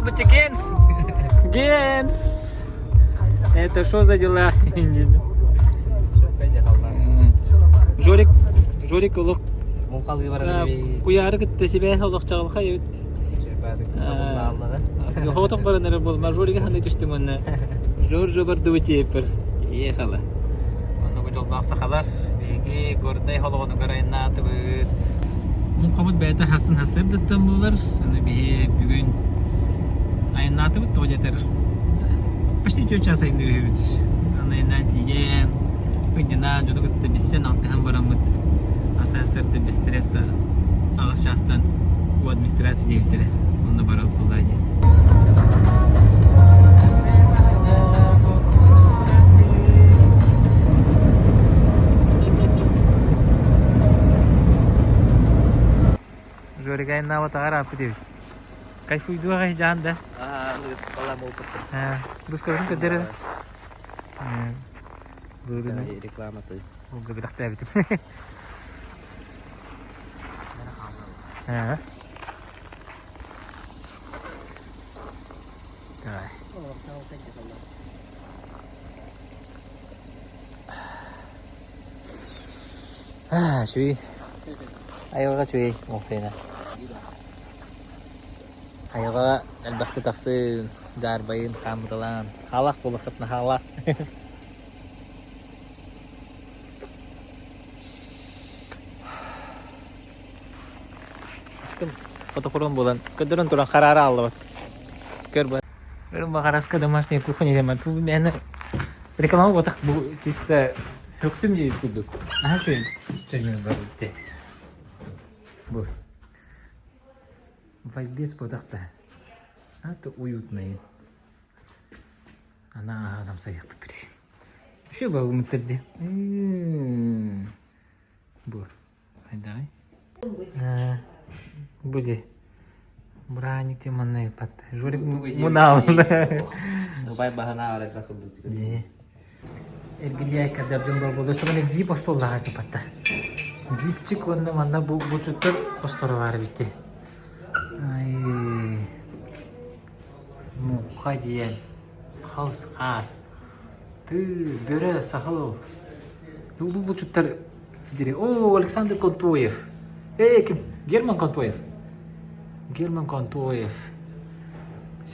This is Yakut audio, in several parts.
буолбут Генс! Генс! Это что за дела? Жорик, Жорик олох куйаары кытта сибээ олох чаҕылхай эбит. Хоотох баран эрэ буолма Жорика ханна түстүҥ уонна Жоржо бардыбыт диэппэр ехала. Онно бу дьоллоох сахалар биһиги Горнай холоҕонугар айаннаатыбыт. Муҥхабыт бэйэтэ хасын сарсыардаттан буолар. Аны биһи бүгүн айаннаатыбыт тоҕо диэтэр почти 4 час айанныыр үһүбүт. Аны айаннаан тиийэн, кынньанан дьону кытта билсэн алтыһан бараммыт сарсыарда без стресса аҕыс чаастан у администрация диэбиттэрэ. Онно барар буолла дии. Жорик айаннаабатаҕар ааппыт эбит. Кайфуйдуох аҕай дьаан да. Русскабытын көрдөр эрэ. Рекламаты. Олга билэхтээбитим. Давай. Аа, үчүгэй. Айылҕа үчүгэй уопсайынан. Айылҕаҕа элбэхтэ тахсын, дьаарбайын, хаамыталаан. Хаалаах буолуоххутуна хаалаах. Ачыкым фотокурун булан, көрдөрөн туран хараара ааллыбат. Көр бу. Көрүм баҕараска домашняя кухня диэн бу мээнэ реклама буолбатах бу чисто Höktüm диэбит курдук. Наһаа үчүгэй чөмүөн бар эбит Бу. Вайбец буолбатах да. Это уютный. Ана амсайыахпыт били. Үчүгэй бабымыттар дии. Бу. Хайдаҕый? Бу дии. Браник дии манна ыппат. Жорик мунаалын. Убай баһына арайга курдук. Эргилиэ кэрдэр дьон буолла. Сөбүнэ вип остуоллаах тупатта. Випчик уонна манна бу булчуттар хосторо баар эбит дии. Ай муха диэн халс хаас тыы бөрө сахал бу булчуттар дири о Александр Контоев э ким Герман Контоев Герман Контоев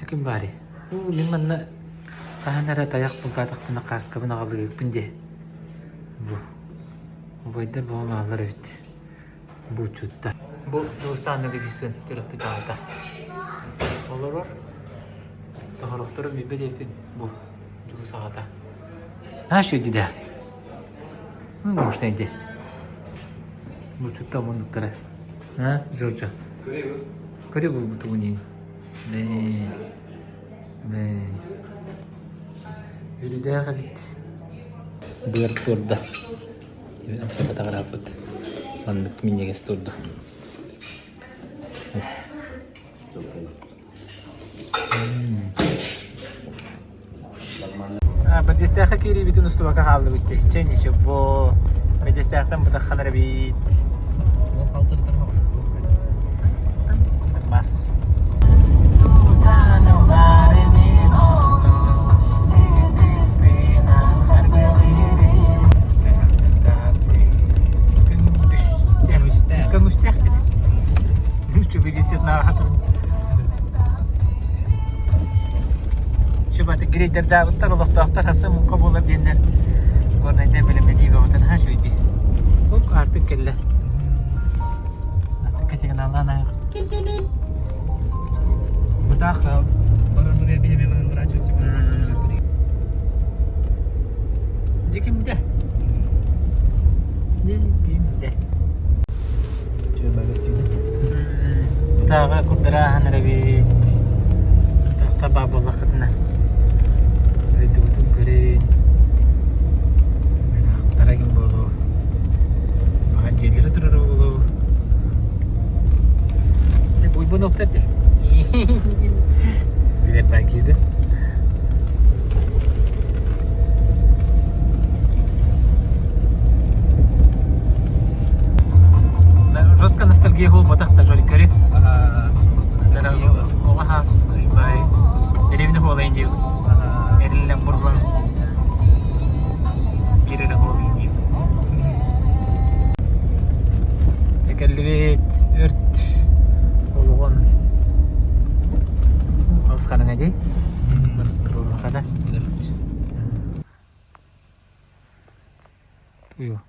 ким баарый уу мин манна хаһан эрэ тайах бултаатахпына хааскабын аҕалыыппын дии бу убайдар буолан ааллар эбит Булчуттар. Бу Дьулустаан Левисын төрөппүт аҕата. Олорор. Тоһорохторун билбэт эбиппин бу Дьулус аҕата. Наша иди да. Ну, может, иди. Булчуттар муннуктара. А, Жоржа? Көрө бу тугун Бэ. Бэ. Үрүдээх эбит. Быар турда. Амсайбатаҕырааппыт маннык минньигэс турда. Бэрдистээххэ киириибитин устубакка хааллыбыт дии. Чэ ничего. Бэрдистээхтэн бытаххан эрэ эбит. Мас. Көмүстээх Грейдердаабыттар олохтоохтор хаса муҥха буолар диэннэр Горнайда бэлэмнэнии бөҕөтөн аһа үчүгэй дии. Оп, артык кэллэ. Артыкка сигналлаан аах. Бытаах барарбыгар биһиэбэ врач Дьикимдэ. Дьикимдэ. Бытааҕа курдарааһын эрэбит. Тахта баа буоллаххытына. Дойдубутун көрүн. Ыраахтара ким буолуо. Баҕа дьиэлэрэ турар буолуо. Буйбун оптар де. Билэр баакиды. Жестко. Ностальгия буолбатах да көрү. Оҕо хаас бай деревня буолайын диэбит. Эриллэн бурлан биир эрэ буолайын диэбит. Кэллибит өрт олоҕун алысханыҥа дии. Туруорухада. Туйу.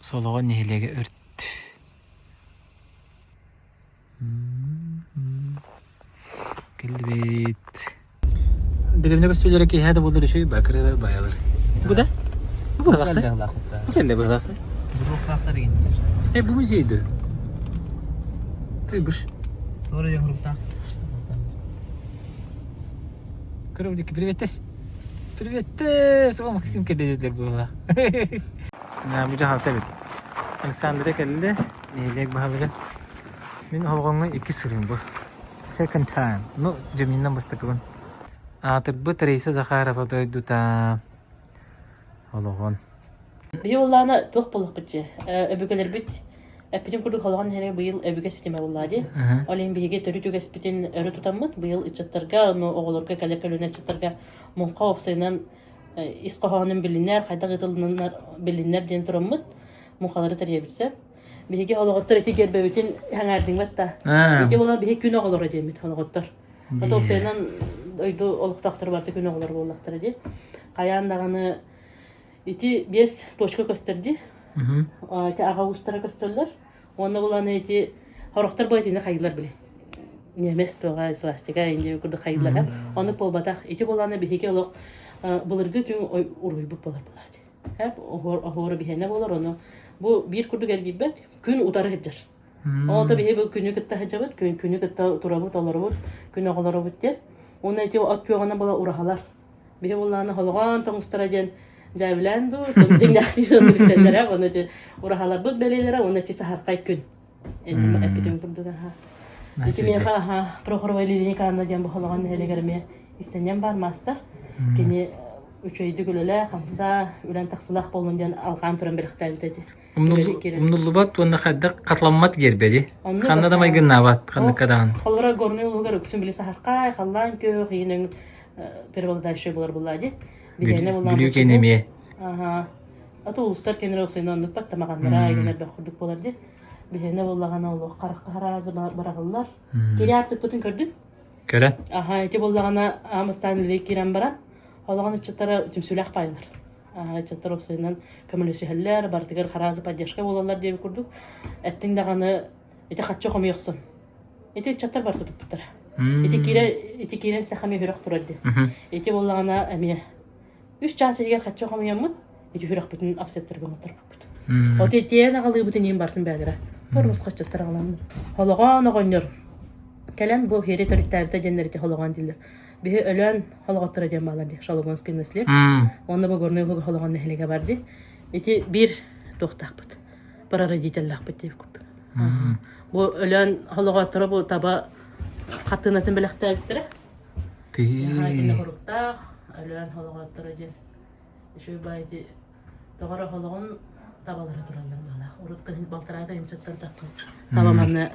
Солоҕон нэһилиэгэ өрт Кэллибит. Дэриэбинэ көстүүлэрэ киэһэ да буоллар үчүгэй бакырыылар байалар. Бу да? Бу быһалаахтар. Бу кэллэ быһалаахтар. Буруохтаахтар игин. Э, бу музей да. Ты быш. Туора диэн хуруктаах. Көрөбүдүк приветтес. Приветтес. О, Максим кэллэ буола. Бу дьаһалта эбит. Александра кэллэ, нэһилиэк баһылыга. Мин олоҕоҥҥо икки сырыым бу. Second time. Ну, дьэминнэн бастакыбын. Аатырбыт Раиса Захарова дойдута олоҕон. Биһи буоллаҕына туох буолуохпут дьэ? Өбүгэлэрбит эппитин курдук холоҕон иһэрэ быйыл өбүгэ ситимэ буоллаа дии. Ол иһин биһиги төрүт үгэспитин өрө тутаммыт, быйыл ыччаттарга, ону оҕолорго, кэлэр көлүөнэ ыччаттарга муҥха уопсайынан ис хоһоонун билиннэр, хайдах ыытыллынар билиннэр диэн тураммыт, муҥхалары тэрийэбит сөп. Биһиги олоҕоттор ити гербэбитин хаҥаардыҥмат да. Ити буолар биһи күн оҕолоро диэммит олоҕоттор. Ото уопсайынан дойду олохтоохторо барыта күн оҕолоро буоллахтара дии. Хайаан даҕаны ити биэс точка көстөр дии. Ити аҕа уустара көстөллөр. Уонна буланы ити хорохтор бу итини хайыылар били. Немец туоҕа свастика инди курдук хайыылар. Ону буолбатах. Ити буланы биһиги олох былыргы түҥ уруһуйбут буолар булаат. Хэп оһуора биһиэнэ буолар ону бу биир курдук эргийбэт күн утары сылдьар. Ол биһи бу күнү кытта сылдьабыт, күн күнү кытта турабыт, олоробут, күн оҕолоробут диэн. Уонна ити от күөҕүнэн була ураһалар. Биһи буллааны холоҕоон тоҥустара диэн дьээбилээн дуу, дьиҥнээхтии оннук уонна ити ураһаларбыт бэлиэлэрэ уонна ити саһархай күн. Эппитим курдук аха. Ити миэхэ аха Прохорова Лилия Николаевна диэн бу холоҕон нэһилиэгэр эмиэ истэнньэн баар маастар. Кини үчүгэйдик үлэлээ, хамсаа, үлэн тахсылаах буоллун диэн алҕаан туран бэлэхтээбит этэ. Умнуллубат уонна хайдах хатыламмат гербэди. Ханна да майгыннаабат, ханныкка даҕаны. Холобура Горнай улууһугар үксүн били саһархай, халлаан күөх, иин преобладающий буолар буоллаа дии. Бүлүү киэн эмиэ. Аха. Аты улуустар кэннэрэ оксайна оннукпат тамаҕаннара игин элбэх курдук буолар дии. Биһиэнэ буоллаҕына олох харахха хараазы бараҕыллар. Кири аартыкпытын көрдүн? Көрөн. Аха, ити буоллаҕына аамастаан үлэ киирэн баран, олоҕун ыччаттара түмсүүлээх паайылар. Ыччаттар уопсайынан көмөлөсүһэллэр, барытыгар хараазы поддержка буолаллар диэбит курдук. Эттиҥ даҕаны ити хаччы хомуйахсын. Ити ыччаттар барыта туппуттара. Ити киирэ ити киирэн сахами үрэх турар дии. Ити буоллаҕына эмиэ үс чаас иһигэр хаччы хомуйаммыт, ити үрөхпүтүн офсеттарга оҥотторбуппут. От итиэн аҕалыыбытын иин бартын бээлэрэ. Тормоз хаччыттар аҕаламмыт. Холоҕоон оҕонньор кэлэн бу иһири төрүттээбитэ диэннэр ити холоҕоон дииллэр. Биһи Өлөөн холоҕотторо диэн баалар дии, Шологонский наслед. Уонна бу Горнай улууга холоҕон нэһилиэгэ бар дии. Ити биир туохтаахпыт, прародителлаахпыт диэбит курдук. Бу Өлөөн холоҕотторо бу таба хатыынатын бэлэхтээбиттэрэ. Итиннэ хоруктаах Өлөөн холоҕотторо диэн үчүгэй баай ити тоҕо эрэ холоҕун табалара тураллар баалаах. Урут тыһын балтараа тыһыынчаттан тахха таба манна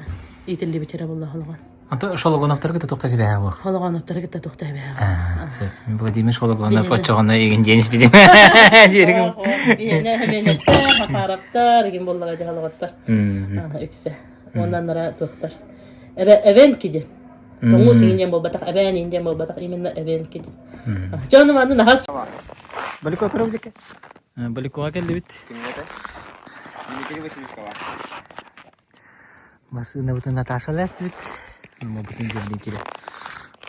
иитиллибит эрэ буолла холоҕон. Ото Шологоновтары кытта туохта сибээһэ буох? Шологоновтары кытта туохта сибээһэ. Сөп. Владимир Шологонов оччоҕуна игин диэн испитим. Диэригим. Биһиэнэ Хеменеттер, Хапараптар, игин буоллаҕа дьэ холоҕоттор. Үксэ. Онон нара туохтар. Эбэ эбэн киди. Тоҥус иҥин диэн буолбатах, эбээн иҥин диэн буолбатах, именно эбээн киди. Дьэ ону манна наһаа Балико көрөм дьикке. Баликоға келдибит. Массыынабытын Наташа лэстибит. Мобутун дьэллин кире.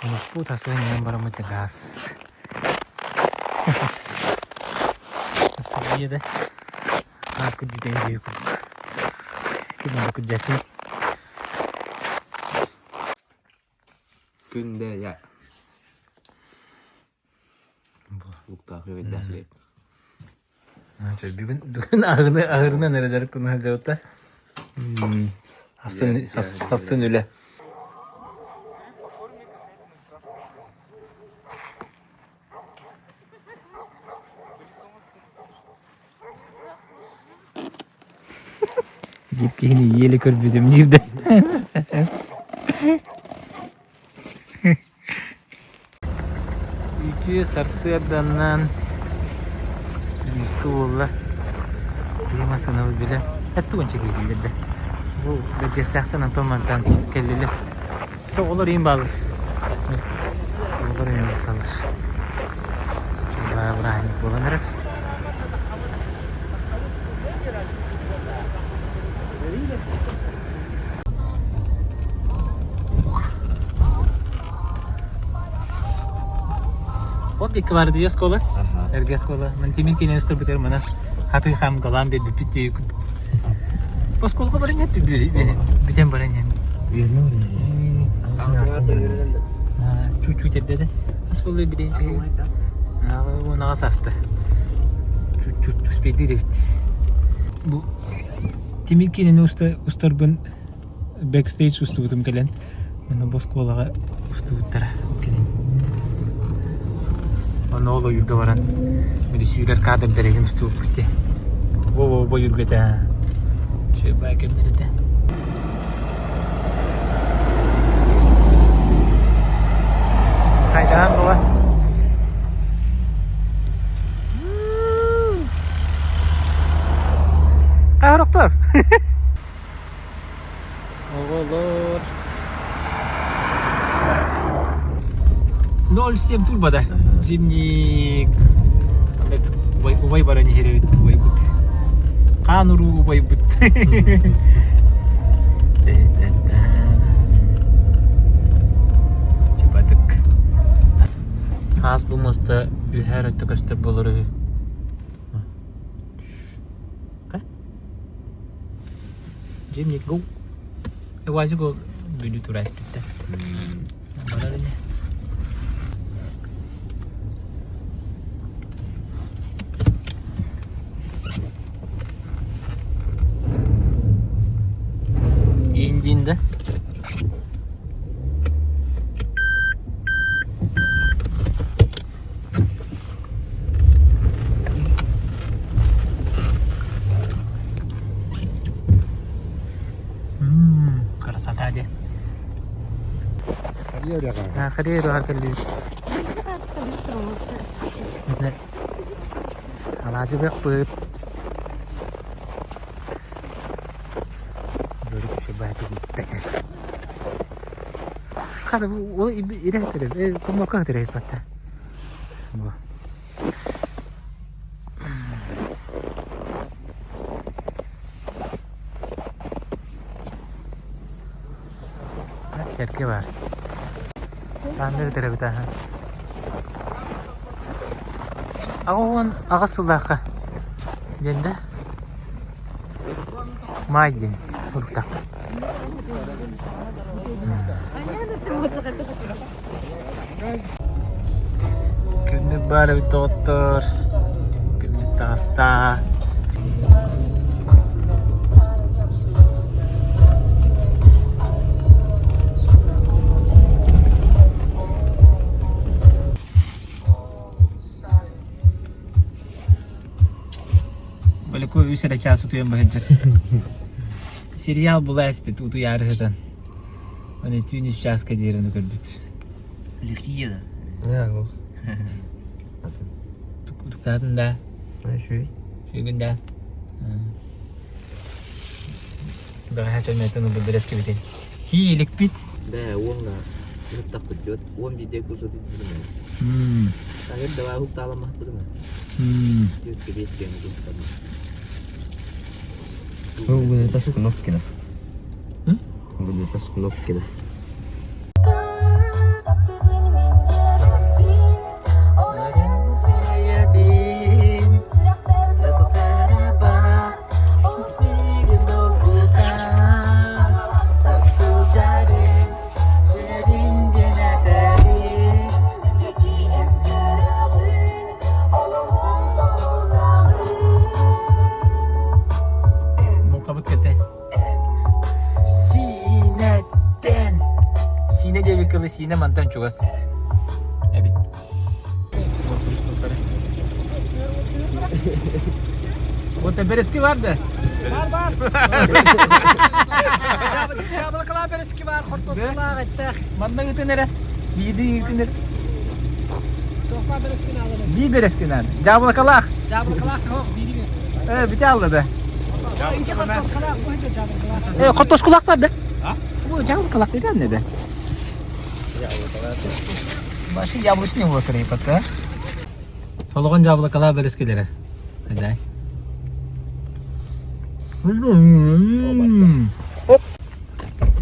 Олохпут асыгын иһэн бараммыт газ. Астабия да. Ааккыт дьитэн дьиэ курдук. Ким куддьачын. Күндэ Луктаах үөйдээх хлеб. Бүгүн бүгүн аһыны аһырынан эрэ дьарыктана сылдьабыт Хассын хассын үлэ. Биир киһини еле көрбүтүм диир да. Үтүө сарсыарданнан күнүскү буолла. Биһи массыынабыт билэ эттугунча киирдилэр да. Бу Бэрдиэстээхтэн Антон мантан кэллилэр. Оҕолор иин бааллар. Оҕолор эмиэ барсаллар. Бырааһынньык буолан эрэр. Вот диэки баар дии оскуола. Эргэ оскуола. Мин тимир киинэн устарбытыгар мана хатыы хаамыталаан биэрбиппит дии Оскуолаҕа баран иһэн бүтэн баран иһэн. Чуть-чуть эрдэ да. Ас буолла билиэн чэйи. Уонаҕа сааста. Чуть-чуть успейдиир эбит. Бу тимир киинэни устарбын бэкстейдж устубутум кэлэн Онно бу оскуолаҕа устубуттара кэлин. Онно ол ойуурга баран режиссер кадрдар игин устубуппут дии. Во-во бу ойуурга этэ үчүгэй баай кэмнэр этэ. Хайдаан була? Хаһар Оҕолор. 0,7 турбада. Зимник. Убай баран иһэр эбит убайбыт. Хаан уруу убайбыт. Чупатык. Аас бу муоста үһэр өттө көстөр болор үһү. Зимник go. Уазик ол Бүлүү тура испиттэ. Барар ини. Индин да? Красота дии. Харьер кэллибит. Алаадьыбыахпыт. Хата ол ирэхтэрэ, томморко хатырайбатта. Бу. Эргэ бар. Таанныгы тэрэбит аха. Аҕа аҕа сыллаахха диэн да Маай диэн уруктаахтар. Күннүк баар эбит доҕоттор. Күннүк таҕыста. Балико үс эрэ чаас утуйан баһыдьар. Сериал була эспит утуйаарыһытан. Аны түүн үс чааска диэри ону көрбүт. Лихие да. Утуктаатын да? Үчүгэй. Үчүгүн да? Бэҕэһээ чөлмөйтөн ылбыт бэрэскибитин. Кии иликпит. Да, уонна уһуктаппыт дьот. Уон биирдэ курсу бүтүнэ. Агар давай уһуктааламмахпытына. Түөрт биэс кэм уһуктабын. Где-то с Кнопкина. Где-то с Кнопкина. Муҥхабыт кэтэ. Сиинэттэн. Сиинэ диэбиккэ дылы Сиинэ мантан чугас эбит. Вот бэрэски бар да? Бар бар. Дьаабылыкалаах бэрэски бар, хортуоскалаах эттээх. Манна ыытын эрэ. Биирдии ыытын эрэ. Туохпа бэрэски наада. Биир бэрэски наада. Дьаабылыкалаах. Дьаабылыкалаах тоһох биирии. Э, бүтэ алла да. Ити хортуоскалаах, бу иһэ дьаабылыкалаах. Э, хортуоскалаах бар да? Бу дьаабылыкалаах дегенне да. Башы яблочный вот репата. Толоҕон дьаабылыкалаах бэрэскилэрэ. Эдэй.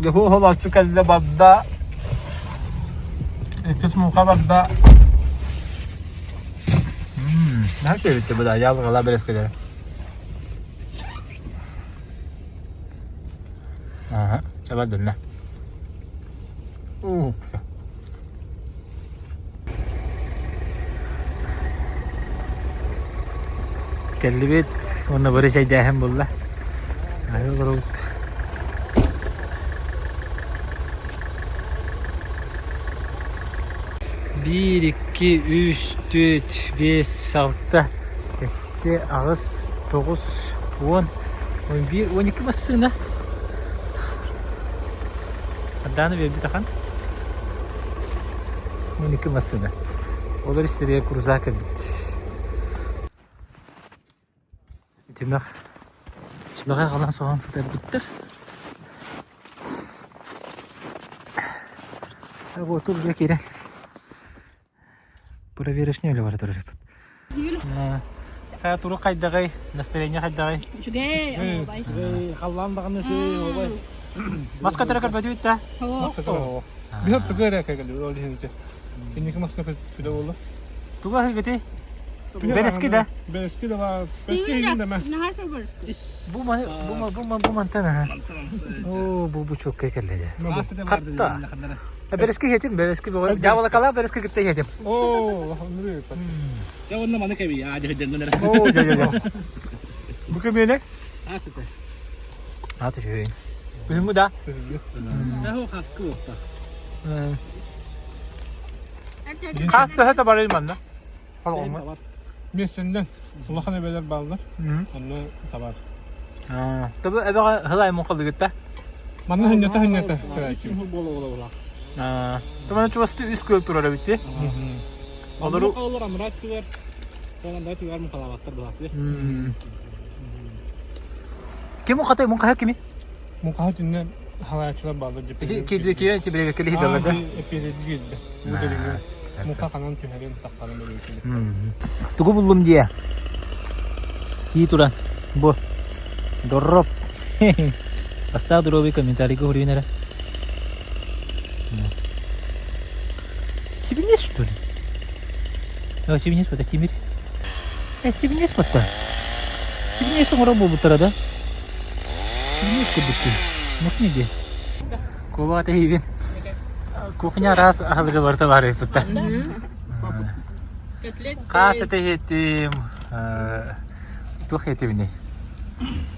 Дьэ холооччу кэллэ барда. Иккис муҥха барда. Наһаа үчүгэй бу да дьаабылыкалаах бэрэскилэрэ. Аха, табардынна. Кэллибит уонна бары чэйдээһин булла. Аһыы олоробут. Биир, икки, үс, түөрт, биэс, алта, сэттэ, аҕыс, тоҕус, уон, 11, 12 массыына. Ардааны биэрбит ахан. 12 массыына. Олор истэригэр крузак эбит. Түмэх түмэҕи аҕалан соһон сытарбыттар. Вот уже киирэн Проверочный үлэ бара турар эбит. Турук хайдаҕый? Настроение хайдаҕый? Үчүгэй, оһуобай. Халлаан даҕаны үчүгэй, оһуобай. Маска төрө көрбөтүбүт да? Биһиэп тугу эрэ кэлли ол иһинти. Инники маска күдэ буолла. Тугу аһыгыты? Бэрэски да? Бэрэски да бар. Бэрэски иһин да Бу маны бу бу бу мантан аха. Оо бу бу чокка кэллэ. Хатта. Бэрэски иһэтим, бэрэски бөҕө. Дьаабылакалаах бэрэски кытта иһэтим. Оо, нүрү. Я онно маны кэби, аа дьэһдэрнэн эрэ. Оо, дьэ дьэ дьэ. Бу кэмиэнэ? Аа сытэ. Аа түшүөйүн. Күһүҥҥү да? Эһо хаскы уопта. Хас төһө табарый манна? Холоҕуммут. Миэстэннэн улахан эбэлэр бааллар. Онно табар. Тобу эбэҕэ хылай муҥхалыгытта? Манна хынньата хынньата Тумана чугастыы үс күөл турар эбит дии. Олору олор амрат түгэр. Сонанда түгэр муҥхалаабаттар былаахтыы. Ким муҥхатай муҥхаһа кими? Муҥхаһа түннэ халааччылар бааллар деп. Ити киирэн ити билеге кэлиһи дьалларда. Эпиэдэ киирдэ. Муҥха ханан түһэрин таххарын Тугу буллум диэ? Кии туран. Бу. Дорроп. Бастаах дробый комментарийга суруйун эрэ. Сибинес что ли? О, сибинес вот тимир. Э, сибинес вот Сибинес оҥорон буолбуттара да? Сибинес курдук Может не де? Куба тэһиибин. Кухня араас аһылыга барыта баар эбит Хаас этэ иһиттим. Туох иһитибиний?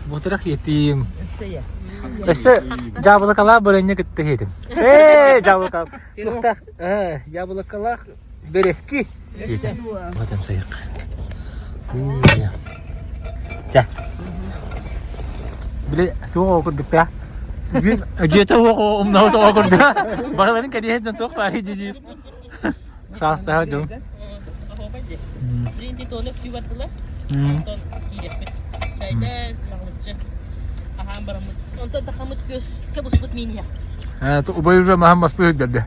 Бутырах иһиттим. Өссө дьаабылыкалаах барыанньа кытта иһитим. Ээ, дьаабылыкалаах. Туохтаах? Ээ, дьаабылыкалаах бэрэски. Иһитим. Сайык. Чэ. Били туох оҕо курдук да? Дьиэтэ уох умнаһыт оҕо курдук. Барыларын кэриэһэ дьон туох баарый дии Шаастаһа дьон. Оһуобай дии. Блин, тоны күү бардылар. Онтон киириэхпит. Чайда наҕылыччы аһаан бараммыт. Онтон тахаммыт күөс кэбуспут миин иһэхпит. Убай уже маһан бастыы сылдьарды.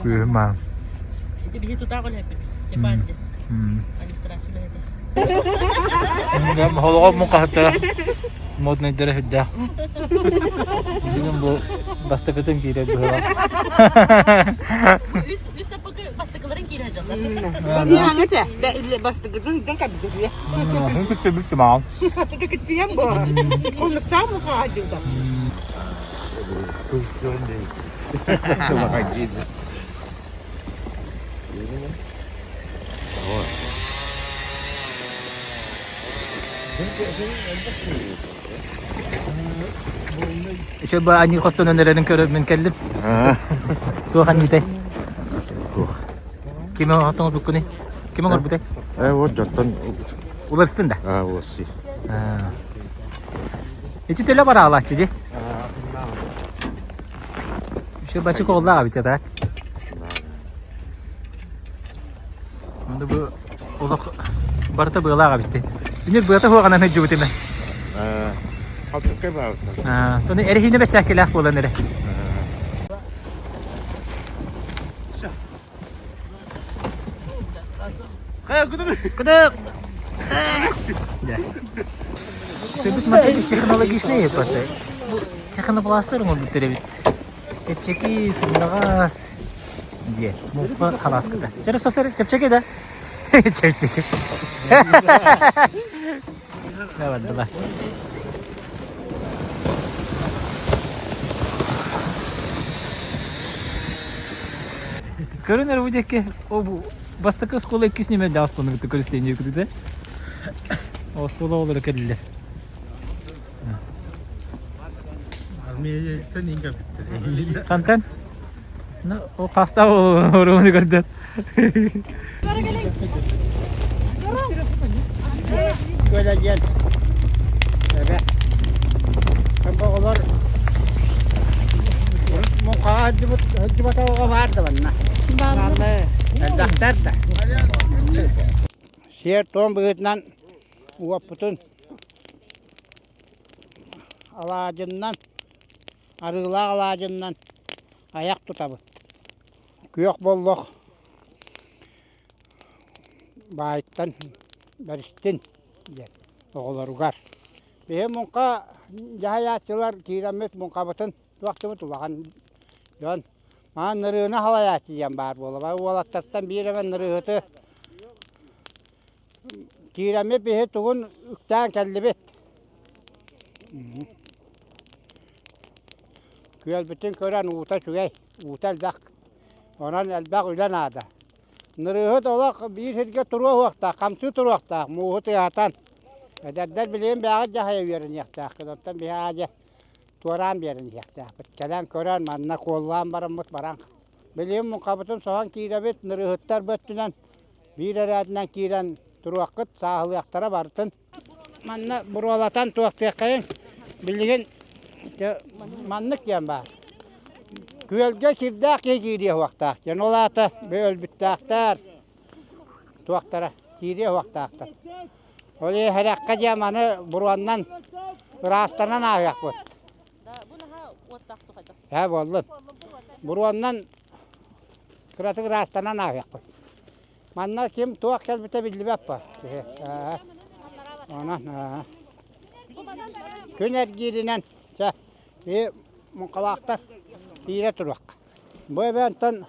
Күөһүм маһан. Ити биһи тутаах үлэһиппит. Степан диэн. Администрация үлэһитэ. Холоҕо муҥхаһыттара моднайдара сүрдээх. Бүгүн бу бастакытын киирэр быһыылаах. Үс үс аппакы бастакыларын киирэ дьаллар. Быһаҥыта бастакытын ыйтан кэбдирие. Күтсүбүт сымаҕын. Хатыга күттүйэн бу. Оннуктаах мухаа дьылда. Еще бы они хостонон эрэрин көрөммүн кэллим. Туох аньыытай? Туох. Ким оҥорбуккунуй? Ким оҥорбутай? Э, вот дьонтон. Уларыстын да? Аа, уларсыы. Ити төлө бараалааччы ди. Еще бачык оҕоллаах эбит так. Онда бу олох барыта быалаах эбит. Үнүр быата хуоҕанан сылдьыбыт ime. Халтыкка баабыттар. Тону эрэһиинэ бэчээккилээх буолан эрэ. Кудук! Төбүт мантан технологичный эппаты. Бу технопластар оҥорбуттар эбит. Чэпчэки, сымнаҕас диэн. Муҥха халааскыта. Чэрэ сосер чэпчэки да? Чэпчэки. Бардылар. Көрүн эрэ бу диэки о бу бастакы оскуола иккис нүмердээх оскуоланы кытта көрүстүөн диэки Оскуола оҕолоро кэллилэр. Армияттан иҥ кэлбиттэр. Хантан? Ну, о хаста оруону көрдөн. Көлө диэн эбэ. Оҕолор муҥхаҕа сылдьыбыт сылдьыбатах оҕо баар да манна. Элбэхтэр да. Сиэр-туом быһыытынан уоппутун алаадьыннан, арыылаах алаадьыннан айах тутабыт. Күөх боллох баайтан бэристин диэн оҕолоругар. Биһи муҥха дьаһайааччылар киирэммит муҥхабытын туохтубут улахан дьон. Маан нырыына халайааччы диэн баар буола. Уолаттартан биир эмэ нырыыһыты киирэммит биһи тугун үктээн кэллибит. Күөлбүтүн көрөн уута үчүгэй, уута элбэх. Онон элбэх үлэ наада. Нырыыһыт олох биир сиргэ туруо суохтаах, хамсыы туруохтаах, мууһу тыаһатан. Эдэрдэр билигин бэйэҕит дьаһайа үөрэниэхтээххит, оттон биһи аадьа туораан биэрэн иһиэхтээхпит. Кэлэн көрөн, манна куоллаан бараммыт баран. Билигин муҥхабытын соһон киирэбит, нырыыһыттар бөттүнэн биир эрээтинэн киирэн туруоххут, сааһылыахтара барытын. Манна буруолатан туохтуоххайыҥ, билигин маннык диэн баар. Күөлгэ кирдээх киһи киириэ суохтаах диэн, ол аата өлбүттээхтэр туохтара киириэ суохтаахтар. Ол иһин сэрэххэ диэн маны буруоннан ыраастанан ааһыахпыт. Ээ буоллун. Буруоннан кыратык ыраастанан ааһыахпыт. Манна ким туох кэлбитэ биллибэт ба киһи. Онон күн эргииринэн чэ и муҥхалаахтар киирэ туруохха. Бу эбээнтэн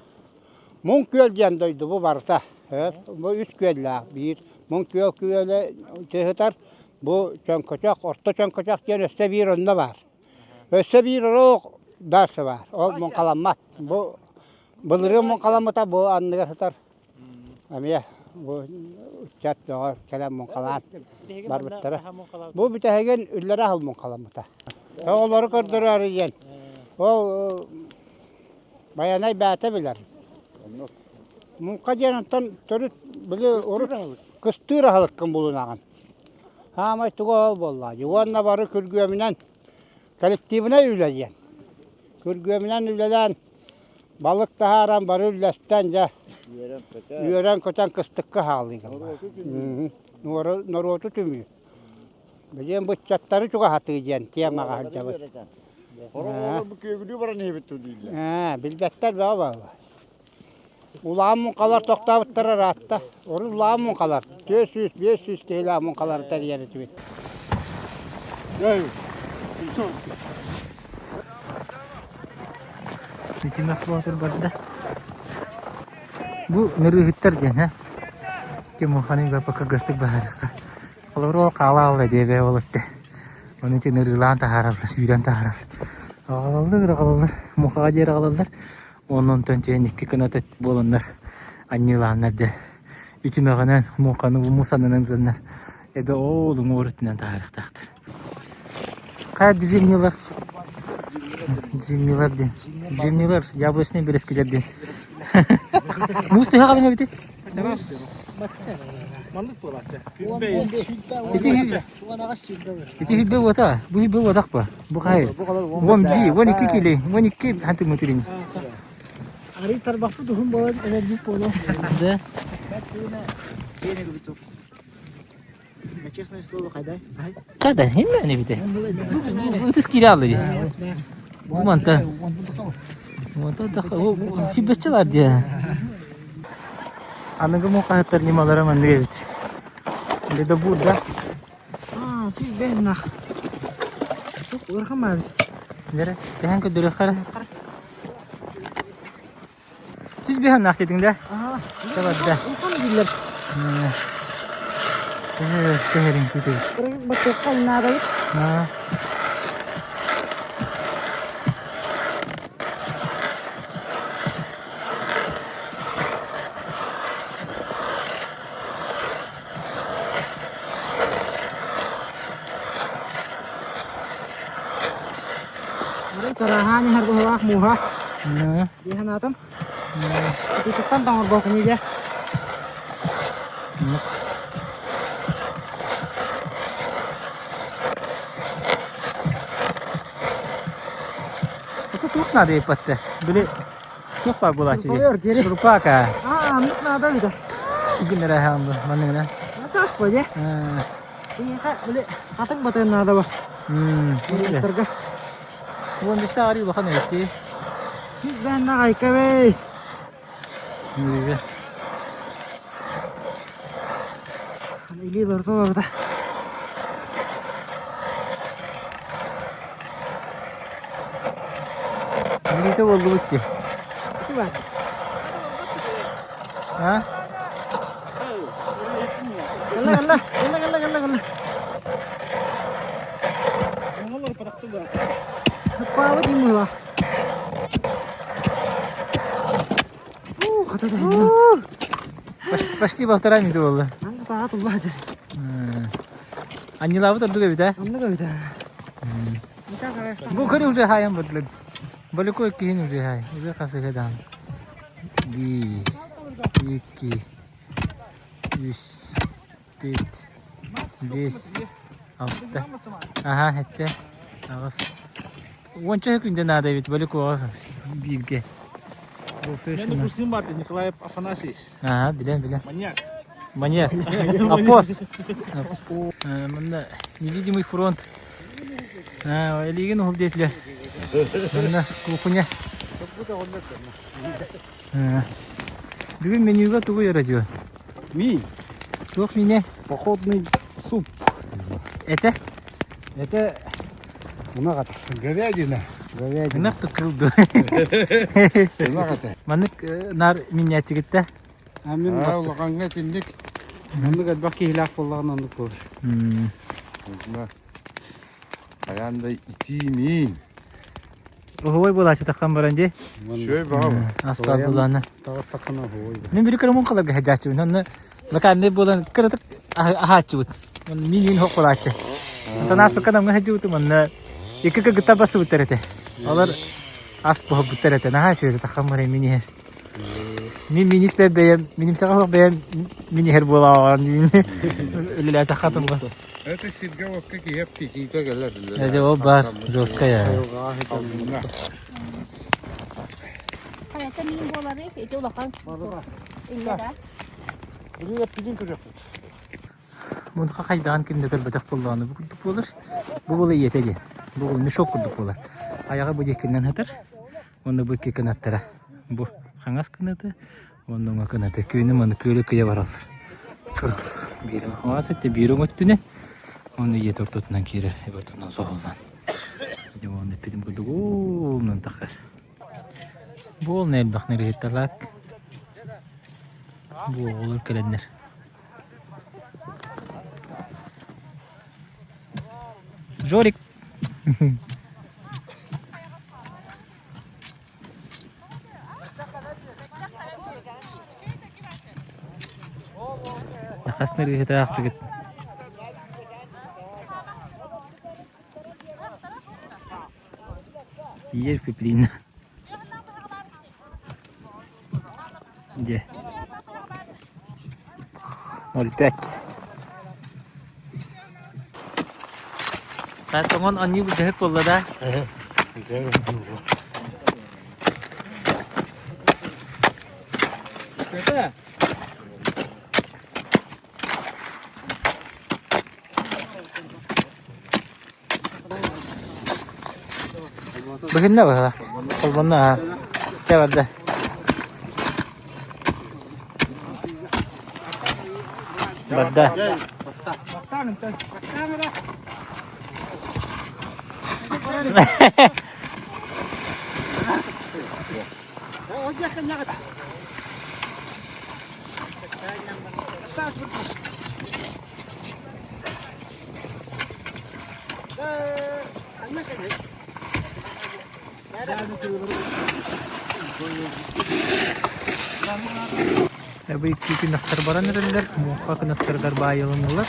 Муҥ Күөл диэн дойду бу барыта. Бу үс күөллээх. Биир Муҥ Күөл күөлэ сытар. Бу Чөҥкөчөх, Орто Чөҥкөчөх диэн өссө биир онно баар. Өссө биир оруок дальше баар. Ол муҥхаламмат. Бу Былырыын муҥхаламмыта бу анныгар сытар эмиэ бу ыччат бөҕө кэлэн муҥхалаан барбыттара. Бу бүтэһигин үллэрэ аһыл муҥхаламмыта. Оҕолору көрдөрөөрү диэн ол Байанай бэйэтэ билэр. Муҥха диэн онтон төрүт били урут кыстыыр аһылыккын булунаҕын. Саамай туга ол буоллаҕа дии. Уонна бары күргүөмүнэн коллективнай үлэ диэн. Күргүөмүнэн үлэлээн Балык таһааран бары үллэстэн дьэ үөрэн-көтөн кыстыкка хаалыыгын Норуоту түмүү. Билиэн быччаттары чугаһатыы диэн темаҕа сылдьабыт. Оҕолор бу күөгүлүү баран иһэбит дуу дииллэр. Ээ, билбэттэр бөҕө буолла. Улахан муҥхалар тохтообуттара ыраатта. Урут улахан муҥхалар 400, 500 киһилээх муҥхалары тэрийэр этибит. Итиннэ боотур барда. Бу нырыыһыттар диэн, һэ? Тимоханы кыргастык баһаарыахха. Олору ол хаала-хаала диэбэ ол өттө. Ону ити нырыылаан таһаараллар, сүүрэн таһаараллар. Аҕалаллар, аҕалаллар, мухаҕа диэри аҕалаллар. Уонна онтон тиийэн икки кыната буоланнар анньыылааннар дьэ үтүмэҕинэн муҥханы муус аннынан ытаннар эбэ оол уҥуор өттүнэн таһаарыахтаахтар. Хайа дьимнилар Дьимнилар диэн. Дьимнилар, яблочные бэрэскилэр диэн. Муус төһө халыҥ эбитий? Маннык буолааччы. Ити ити хиббе буота, бу хиббе буотах ба. Бу хай. Вон би, вон икки кили, вон икки хантыметрин. Арый тарбахпыт уһун буолан эбэрбит буолуо. Да. На честное слово, хайдай. Када, химмәне бите. Ытыс кире алды ди. Бу манта. Манта да хиббечче бар ди. Аныгы муқаһыттар ньымалара маннык эбит. Да бу да. Аа, сүүс нах. Ыархан баабит. Бere, тэһэн көрдөрүөххэ. 105 нах дедиң да? Аа. Табадда. Улахан дииллэр. Тэһэрин күтүр. Баччакка наадабыт. Аа. Арай тараһаан иһэр быһылаах мууһа. Аа. Диэһэн аатым. Ититтэн тоҥорбокун иде. Это туох надо еппатта. Били туох бар булаачы Шурпа дири. Шурпака. Аа, аннык наада бит. Гиннere хаамды манныгына. Начаас бо де. Ийэхэ били хатыҥ батыан наада бо. Муннуктарга. Уон бисте ари улахан эбит. Бэнна айкабей. Мүрүгө. Илии лорто барда. Мүрүтэ болдубут ти. Ити бар. А? Кэллэ кэллэ. Кэллэ кэллэ кэллэ кэллэ. Паабыт иммыла. Уу, хата да хинна. Почти полтора минуты болду. Анда таға тулла дэ. Аннилабыт ордук эбит, а? Оннук эбит. Бу көрү уже хайан бадлык. Балыкой киһин уже хай. Уже хасыга дан. Би, икки, үс, түт, бес, алта. Аха, этте. Аҕыс. Уонча күндэ наада эбит балыкоға биирге. Бу Мен допустим бар Николай Афанасьевич. Ага, билем, билем. Маньяк. Маньяк. Апос. Манна невидимый фронт. Элигин уһул диэтилэр. Манна кухня. Бүгүн менюга тугу радио? Ми, Туох мине? походный суп. Это? Это Ынах Говядина. говядина. Ынах тукылду. Ынах ата. Маннык нар миннячигитте. А мин Аа, улаханга тинник. Оннук элбэх киһилээх буоллаҕына оннук буолар. Мына Аян да итии миин. Оһуой буолаачы таххан баран дии. Шөй баҕа бу. Аспал булаана. Таҕыстаххына оһуой. Мин бiri кырымын қаларга хажааччыбын. Онно лаканны буолан кыратык аһааччыбыт. Мин мин хоқ буолааччы. Онтон ааспыкка намҥа хажыбытым онно икки кыргыттар басыбыттар этэ. Олар ас буһабыттар этэ. Наһаа үчүгэй таххан баран мин иһэр. Мин мин испэр бэйэм, миним саҕа бэйэм мин иһэр буолаҕын үлэлээтэ хатымга. Это сиргэ окка киһи аппетита кэлэр. Это ол бар жесткая. Алдына. Хайата миин буолары, ити улахан. Инне да. Bunu аппетин көрөкпүт. Мунха хайдаан кимде көрбөтөх боллоҕуна бу курдук буолар. Бу буола ийэтэ диэн. Бу буол мешок курдук буолар. Айаҕа бу диэкинэн сытар. Уонна бу икки кынаттара. Бу хаҥас кынаты, уонна уҥа кынаты. Күөнү маны күөлү кыйа бараллар. Биир хаҥас өттө, биир уҥа өттүнэн. Уонна ийэтэ ортотунан киирэр, ортотунан соһуллан. Дьэ уонна эппитим курдук уунан тахар. Буол элбэх нырыһытталаак. Бу оҕолор кэлэннэр. Жорик. Хас нырыһытаахтыгыт? Тиийэр Куприна. Дьэ. 0,5. Тоҥон анньыы былдьаһык буолла да? Быһынна быһылаат. Холбонно аа. Чэ барда. Барда. Бу икки кынаттар баран эрэллэр, муҥха кынаттарыгар баайылыннылар.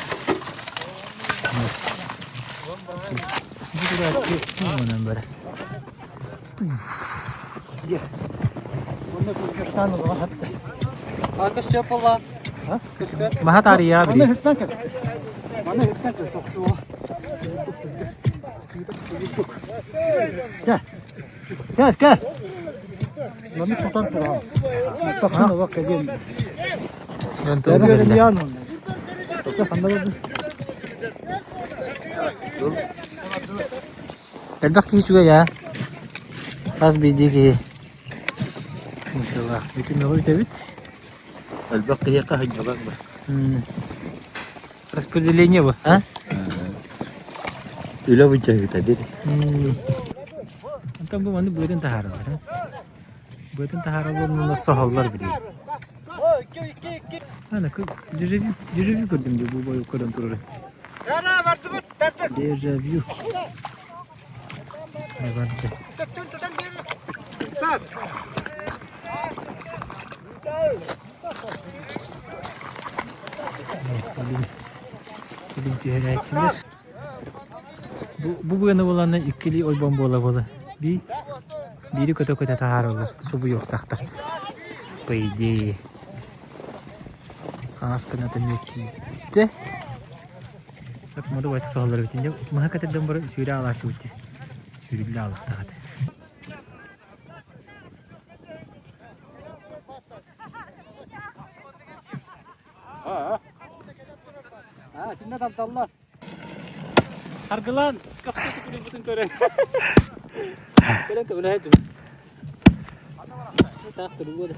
Бу күрээччи муҥунан барар. Маһа таарыйаа били. Кэл, кэл. Маны тутан туран. Тахсан олох кэлиэн. Элбэх киһи үчүгэй аа. Хас биирдии киһи. Иншаллах. Бүтүн мөҕү бүтэбит. Элбэх киһиэхэ сынньалаҥ ба. Распределение бу, а? Үлэ быдьаһыыта диэн. Онтон бу маны быатын таһаараллар. Быатын таһаараллар уонна соһоллор билигин. Ана дежавю, дежавю көрдүм дии бу бою көрөн турары. Дежавю. Барды. Илин түһэрээччилэр. Бу, бу быаны буланна иккилии ойбон буола-буола. Би, биири көтө-көтө таһаараллар, субуйуохтаахтар. По идее. Хаҥас гына төннө киирдэ. Так, моду байтык соһоллор эбитин дьэ маһы кэтэрдэн баран сүүрэ аалааччыбыт дии. Сүүрүллэ аалахтаах этэ. Харгылаан көхсө түкүрүйбүтүн көрөн. Көрөн көбүлэһэ түм. Таах турбуода.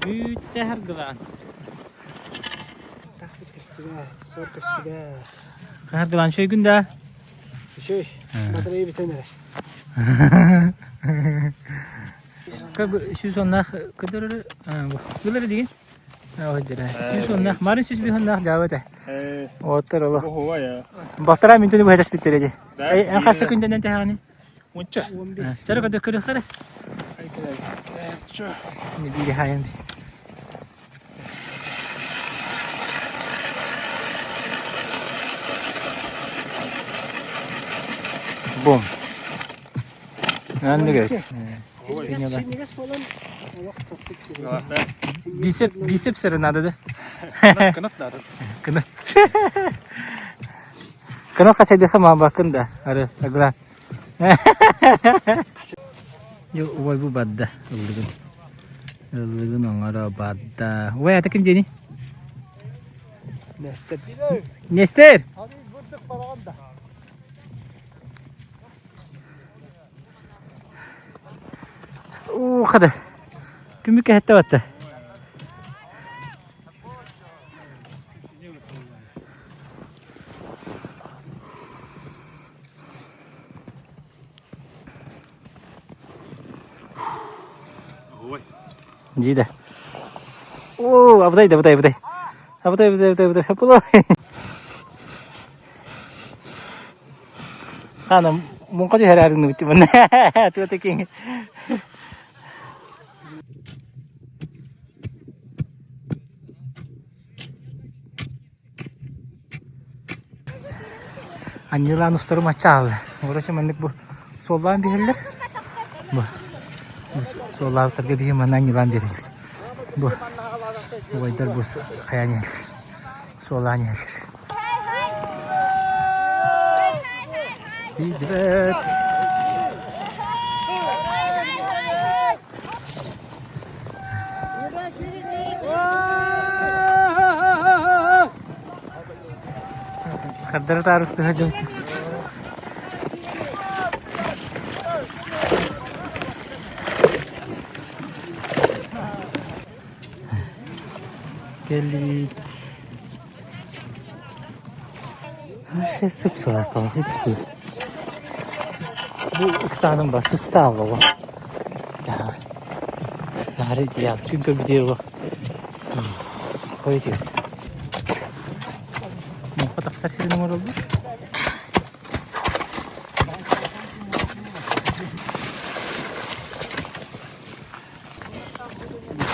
Бүттэ харгылаан. Тахпыт көстүбэ, сор көстүбэ. Харгылаан шөйгүн да? Үчүй, батарейы бүтэн эрэ. Как сүүс оннаах көдөрөр билэр дигин? Сүүс оннаах, марын сүүс бих оннаах жаабы этэ. Оттор олох. Бахтара минтени быһа ди. Эн хасса күндэнен тэһэҕини? Унча. Чара көдө көрөхөрө. Не бири хайым бис. Бум. Анны говорит. Бисеп, бисепсері надо, да? Кынат надо. Кынат. Кынат қашайдыха мабакын да. Ары, агла. Yo, убай бу бадда ыллыгын. Ыллыгын оҥоро бадда. Убай ата ким диэни? Нестер. Нестер! Уу, хада. Күмүк кэһэтте батта. Дии да. Оо, абытай да, абытай, абытай. Абытай, абытай, абытай, абытай. Хапылай. Ана, муҥха түһэрээрин бит манна. Туота киҥ. Анньылаан устарым аччаалла. Короче, маннык бу суоллаан биһэллэр. Бу суоллаабыттарга биһи манна анньылаан биэрэллэр. Бу убайдар бу хайаан иһэллэр. Суоллаан иһэллэр. Тиийдибэт. Хардары таарыстыһа дьон. Кэллибит. Сып-сылаас Бу ыстааным ба сыстаал Наһары идеал. Күн көрбүтүгэр Хойутуй. Муҥха тахсар сирин оҥороллор.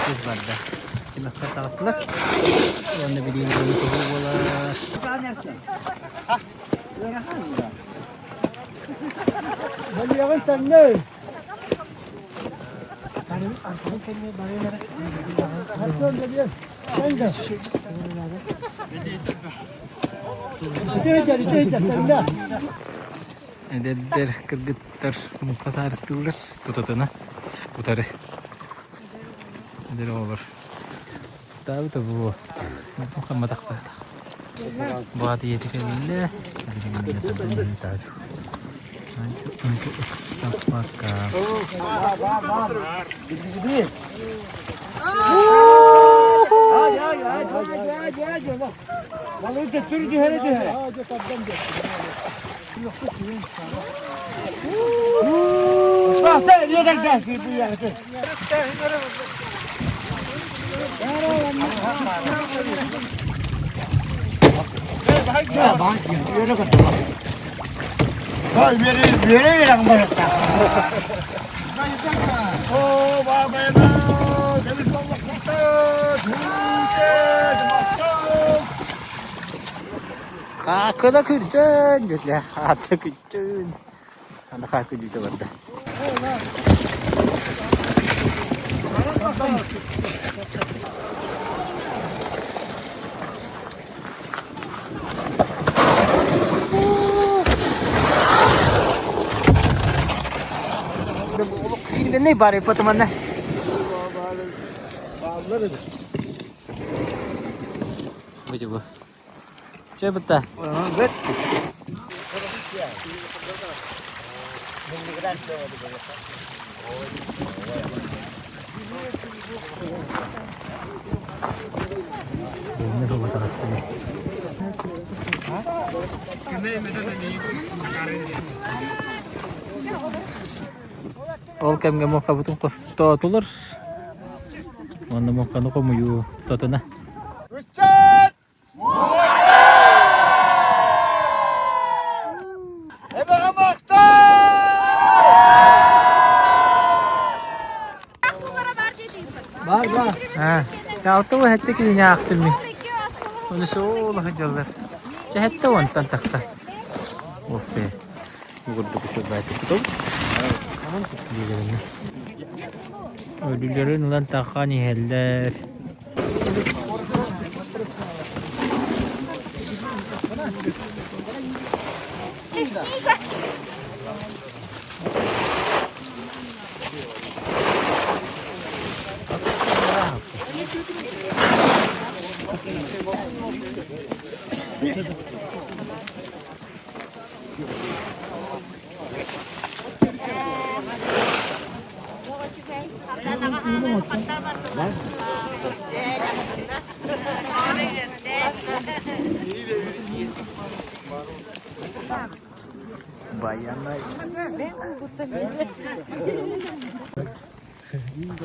Кыз барда. Тимэхтэр таҕыстылар. Уонна билиин дьону соһуу буолар. Бэлиэҕин тэҥнэй. Эдэрдэр, кыргыттар муҥха саарыстыыллар тутатына утары. Эдэр оҕолор. Таабыта буо. Хамматахтаах. Баат ийэтэ кэллэ. Ыксаппакка. Хаакыла күрдьэн диэтилэ хаата күрдьэн аны хаа күрдьүүтэ барда Фильменный бары потом она. Бу Чэ бытта. Ол кэмҥэ муоххабытын хостоотулар. Уонна муохханы хомуйуу тотуна. Бар бар. Чаалта бу хэттэ кинини аахтым мин. Оны суола сылдьаллар. Чэ хэттэ уонтан тахса. Ол се. Бу курдук үчүгэй кутум. Өлүлэрин ылан таххан иһэллэр.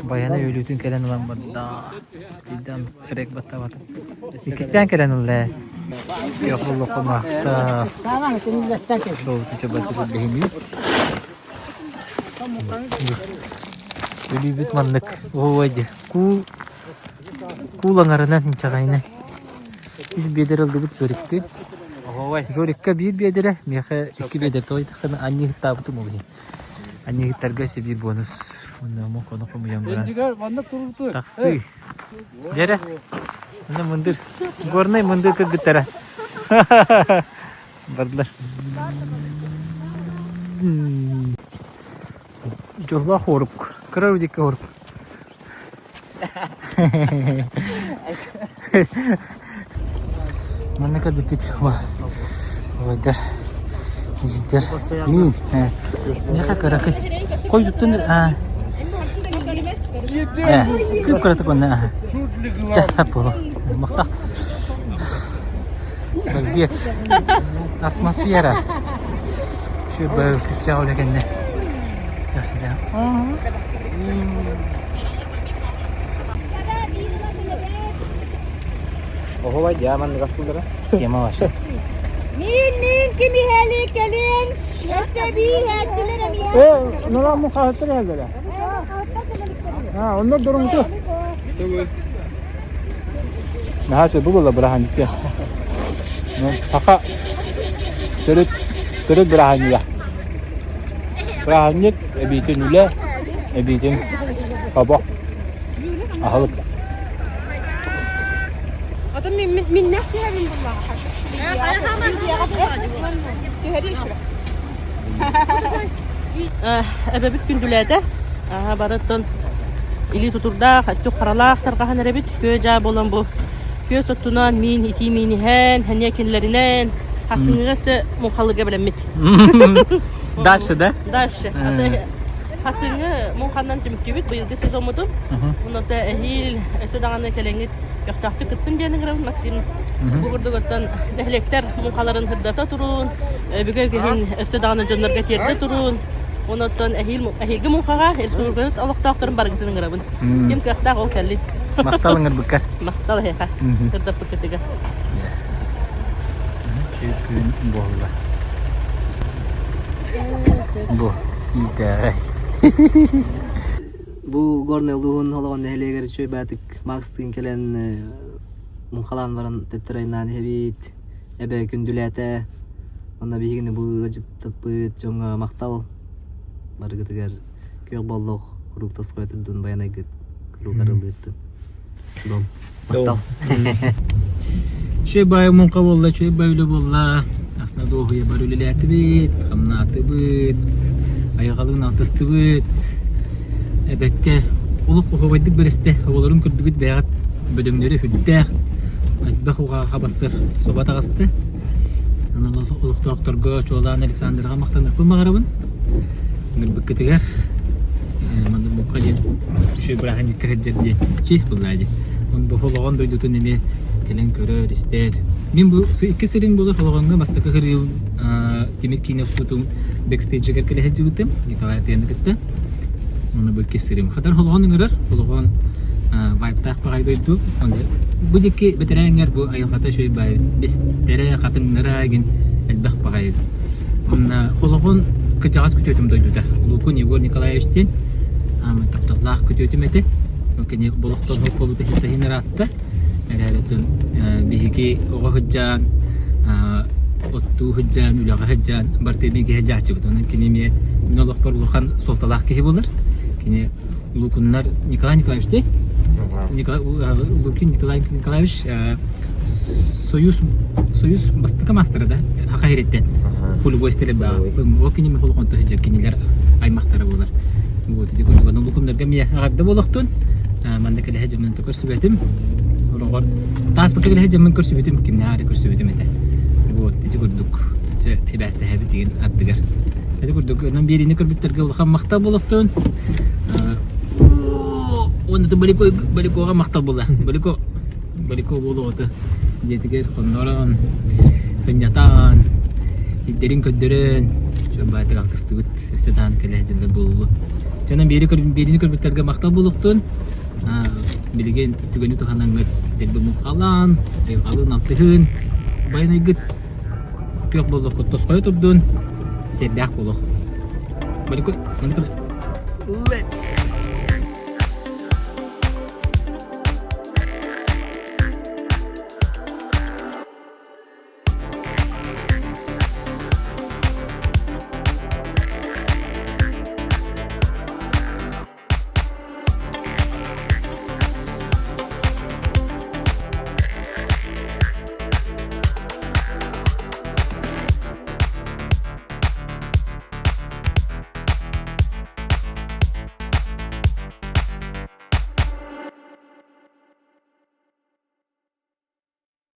Баяна өлүүтүн кэлэн ылан барда. Спиддан эрек баттабата. Иккистээн кэлэн ылла. Йохуллукумахта. Солтуча баттыбыт Өлүүбүт маннык оһуобай дии. Куул куул аҥарынан инчэҕэйинэн. Үс биэдэр ыллыбыт сөрүктүн. Жорикка биир биэдэрэ, миэхэ икки биэдэр тоҕойдаххына анньыһыттаабытым ол иһин. Анньыһыттарга өссө биир бонус. Уонна омук ону хомуйан баран тахсыы. Дьэрэ, мына мындыр, горнай мындыр кыргыттара. Бардылар. Дьоллоох уорук, кыра рудикка уорук. Манна кэлбиппит убайдар, эдьиийдэр миин миэхэ кыракый хойдуттан кып кыратык онно чэ хап буолуо махтал Балбец атмосфера Сүр күүстээх үлэ кэннэ Оһуобай дьаа маннык астыыллара. Тема ваша. Мин мин ким иһэли кэлин. Өссө биир эмиэ. Э, нора му хаһыттар иһэллэрэ. А, онно дорумту. Наһаа үчүгэй бу буолла бырааһынньыкка. Саха төрүт төрүт бырааһынньыга. Бырааһынньык эбиитин үлэ, эбиитин хобо, аһылык. Ото миннэх түһэрин буллаҕа. Түһэрин Эбэбит күндүлээтэ. Барыттан илии тутурдаах, өттүк харалаах тарҕаһан эрэбит. Күө-дьаа буолан бу күөс оттунан миин итии миин иһэн, сэниэ кинилэринэн хасыҥҥыга өссө муҥхалыырга бэлэммит. Дальше, да? Дальше. Хасыҥҥы муҥханнан түмүктүүбүт быйылгы сезоммутун. Онон эһиил өссө даҕаны кэлэҥҥит көхтөөхтүк кыттын диэн ыҥырабын Максим. Бу курдук оттон нэһилиэктэр муҥхаларын сырдата туруун, өбүгэ үгэһин өссө даҕаны дьоннорго тиэрдэ туруун. Онон эһиил эһиилги муҥхаҕа республикабыт олохтоохторун барыгытын ыҥырабын. Ким кыахтаах ол кэллин. Махтал ыҥырбыккар. Махтал эһиэхэ. Сырдаппыккытыгар. Күн буолла. Бу иитээҕэй. Бу Горнай улууһун Холоҕон нэһилиэгэр үчүгэй баатык Макстыын кэлэн муҥхалаан баран төттөрү айаннаан иһэбит. Эбэ күндүлээтэ. Онно биһигини бу ыалдьыттаппыт дьоҥҥо махтал. Барыгытыгар күөх боллох куруук тосхойо турдун байанайгыт куруук арыллыыртын. Дом. Махтал. Үчүгэй баайы муҥха буолла, үчүгэй баайы үлэ буолла. Астына дуоһуйа бары үлэлээтибит, хамнаатыбыт, айылҕалыын алтыстыбыт. Эбэккэ олох оһуобайдык бэристэ, оҕолорун көрдүгүт бэйэҕит бөдөҥнөрө сүрдээх, элбэх уҕааҕа бассар соба таҕыста. Онон олохтоохторго чуолаан Александрга махтаныахпын баҕарабын. Ыҥырбыккытыгар маннык муҥха диэн үчүгэй бырааһынньыкка сылдьар диэн честь буоллаа дии. Бу Холоҕон дойдутун эмиэ кэлэн көрөр, истэр. Мин бу икки сирин буолар Холоҕоҥҥо бастакы сырыым Тимир киинэ устуутун бэкстейджигэр кэлэ сылдьыбытым Николай Атыяны кытта. Уонна бу иккис сырыым. Хатар Холоҕон ыҥырар. Холоҕон вайптаах баҕай дойду. Бу диэки бэтэрээҥҥэр бу айылҕата үчүгэй баай бэстэрэ, хатыҥнара игин элбэх баҕай Онно олоҕун кырдьаҕас күтүөтүм дойдута. Лукун Егор Николаевич диэн тапталлаах күтүөтүм этэ. Кини болохтон холколута таһын ыраатта. Эрээрэтин биһиги оҕо сылдьан, оттуу сылдьан, үлэҕэ сылдьан барыта бииргэ сылдьааччыбыт. Онон кини эмиэ мин олохпор улахан суолталаах киһи буолар. Кини Лукуннар Николай Николаевич дии? Николай Лукин Николай Николаевич Союз Союз бастакы маастара да Хаха ириттен пулевой стрельба ол кини мехолохон сылдьар кинилэр аймахтара буолар вот ити курдук аны лукуннарга эмиэ аҕарда буолуохтун манна кэлэһэ дьоммун көрсүбэтим ороҕор тааспыкка кэлэһэ дьоммун көрсүбүтүм кимнээх эрэ көрсүбүтүм этэ вот ити курдук эбээстэһэбит деген ардыгар ити курдук онон биэриини көрбүттэргэ улахан махтал буолуохтун уонна Балико Баликоҕа махтал буолла Балико Балико уол оҕото дьиэтигэр хоннорон, сынньатан, ирдэрин көрдөрөн, дьон баайтык алтыстыбыт, өссө даҕаны кэлэ сылдьаллар буолуо. Дьонум биэриини көрбүттэргэ махтал буолуохтун. Билигин түгэни туһанаҥҥыт дэлби муҥхалаан, айылҕалыын алтыһын, байанайгыт күөх боллоххут тосхойо турдун, сиэрдээх буолуох. Балико, Let's!